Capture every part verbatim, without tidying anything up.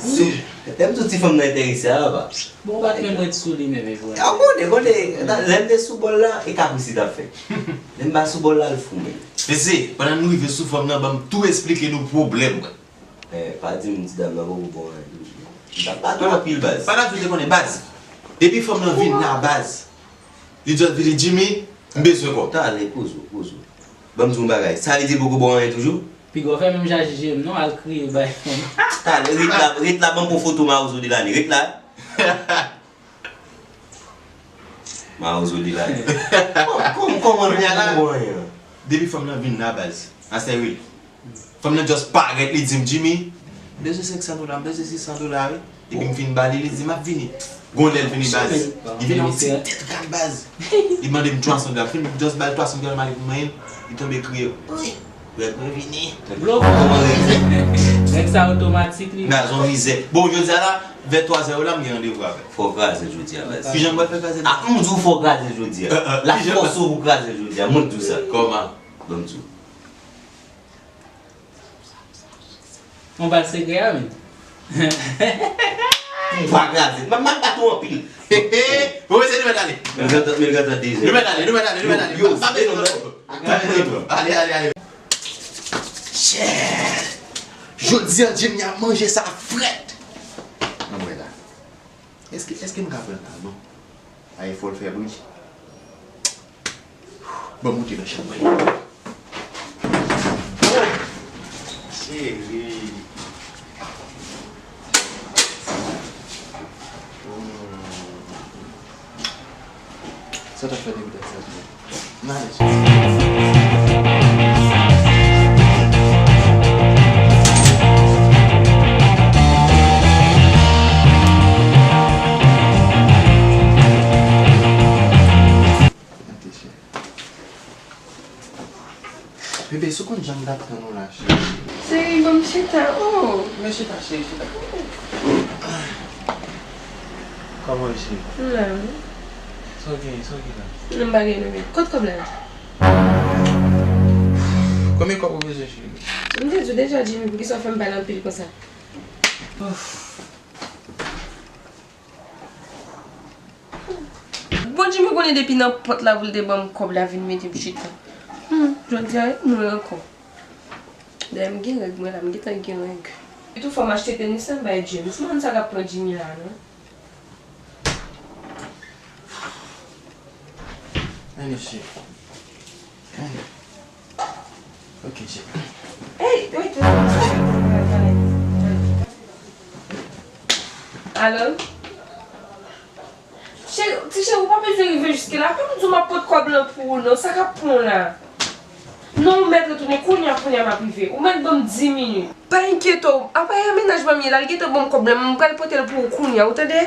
Sou, lè m sou ti fanm nan enterese a, papa. Bon, ou pa t menm ret sou li menm, e vre. A, konnen, konnen, lè m te sou bòl la, e kapris li t ap fè. Lè m pa sou bòl la, l fou menm. Mesye, pandan nou rive sou fanm nan, ban m tou esplike nou pwoblèm mwen. Eh, pa di m ti dam nan poko bon anyen toujou. M t ap bat ou anpil, baz. Pandan tou te konnen, baz. Depi fanm nan vin la, baz. Li just vini, Jimmy, m bezwen kò. Talè, poze w, poze w. Ban m di w yon bagay. Sa vle di l poko ba w anyen toujou? Piga w fè menm jan ak Jimmy non, al kriye bay fanm. Talè, ret la, ret la, ban m pran foto Mawozo Delane. Ret la. Mawozo Delane. Kòm, kòman nou poko ba w anyen? Depi fanm nan vin la, baz. Asè wi. Fanm nan just parèt, li di m, "Jimmy, m bezwen senk san dola, m bezwen sis san dola, wi." Epi m fin ba li, li di, "M ap vini." Gon lè l vini, baz. Li vini yon ti tèt rat, baz. Li mande m twa san dola. Fin just ba l twa san dola, m ale pou m manyen l. Li tonbe kriye. Wi. Rèd mwen vini. Blok. Kòman rèd? Nèg sa otomatik, li. Baz, yon mizè. Bon, jodi a la, vè twa zè yo la, m gen randevou avè l. Fò w kraze l jodi a, baz. Kijan m pral fè kraze l? Ah, m di w fò w kraze l jodi a. L ap fòse w pou w kraze l jodi a. Mwen k di w sa. Kòman? Ban m di w. On bal sekrè a, men. M pa kraze. M ap, m ap bat ou anpil. Bon, mesye, nou mèt ale. Mil grantan, mil grantan deja. Nou mèt ale, nou mèt ale, nou mèt ale. Yo, yo, pa bezwen pran. Pa bezwen pran. Ale, ale, ale. Chè! Jodi a, Jimmy ap manje sa frèt. Ann wè la. Èske, èske m ka pran l la? Non. Ay, fò l fè bri. Ban m monte nan chanm mwen. Oh! Cheri. Hmm. Sa t ap fè depi dat sa tou. N ale sou. Bebe, si w konn jan m t ap tann ou la, cheri. Cheri, ban m chita, oh. Men chita, cheri, chita. Kòman w ye, cheri? M la, wi. Sa w genyen, sa w gen la? Non, m pa gen anyen, bebe. Kot kòb la ye? Konbyen kòb ou bezwen, cheri? M te di w deja, Jimmy, poukisa w fè m pale anpil konsa? Bon, Jimmy konnen depi nan pòt la pou l te ban m kòb la vin mete m chita. Hmm, jodi a, m wè ankò. Dayè, m gen règ mwen la, m gentan gen règ. Etou fò m achte tenis la, m bay James. M konn sa k ap pran Jimmy la, non. Ann, mesye. Ann. Ok, cheri. Hey, wait, wait, wait. Alo? Cheri, ti cheri, ou pa bezwen rive jiske la. Pa m di w m ap pot kòb lan pou ou, non. Sa k ap pran w la? Non, ou mèt retounen kounye a, kounye a m ap rive. Ou mèt ban m dis minit. Pa enkyete w. Apa e mennaj mwen m ye la, l gentan ban m kòb lan, m pral pote l pou ou kounye a, ou tande?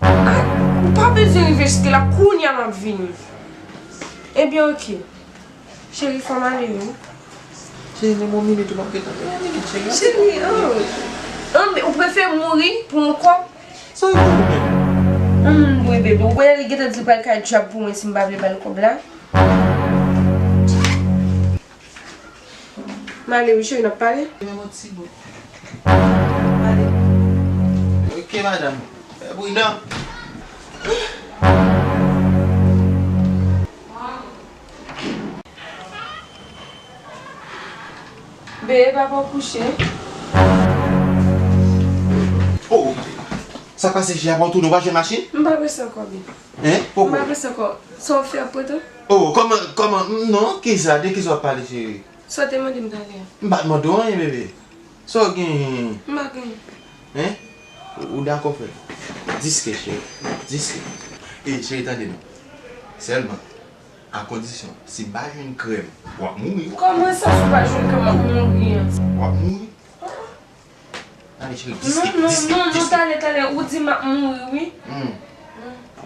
Ah, ou pa bezwen rive jiske la, kounye a m ap vini. Ebyen, oke. Cheri, fò m ale, wi. Cheri, men yon minit, ou p ap gentan gen yon minit, cheri. Cheri, oh. Ann, ou prefere mouri pou yon kòb? Sa w gen menm? Ann, wi, bebe, ou wè, li gentan di l pral kay djab pou mwen si m pa vle ba l kòb la. M ale wi, cheri, n ap pale. Menm yon ti bout. M ale. Ok, madanm. Fè pridan. Bebe, papa w kouche. Oh, sa k pase, Jia, pa w tounen, w pa jwenn machin? M pa prese ankò, bebe. Hein? Poko? M pa prese ankò. Sa w fè ap pran tan? Oh, kòman, kòman, non, kisa, de kisa w ap pale, cheri? Sa w te mande m talè a. M pa t mande w anyen, bebe. Sa w genyen? M pa genyen. Hein? Ou, ou dakò fè l? Dis ke, cheri. Dis ke. E, cheri, tande non. Sèlman, a kondisyon, si m pa jwenn krèm, w ap mouri. Kòman sa, si w pa jwenn krèm, w ap mouri an? W ap mouri. Ale, cheri, dis ke, dis ke, dis ke. Non, non, non, non, talè, talè, ou di m ap mouri, wi. Hmm.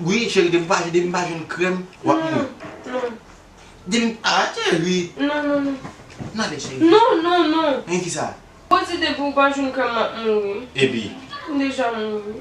Wi, cheri, depi w pa, depi m pa jwenn krèm, w ap mouri. Non, non. Depi, ah, cheri. Non, non, non. N ale, cheri. Non, non, non. Men kisa? Ou di depi w pa jwenn krèm, m ap mouri. Epi? M deja mouri.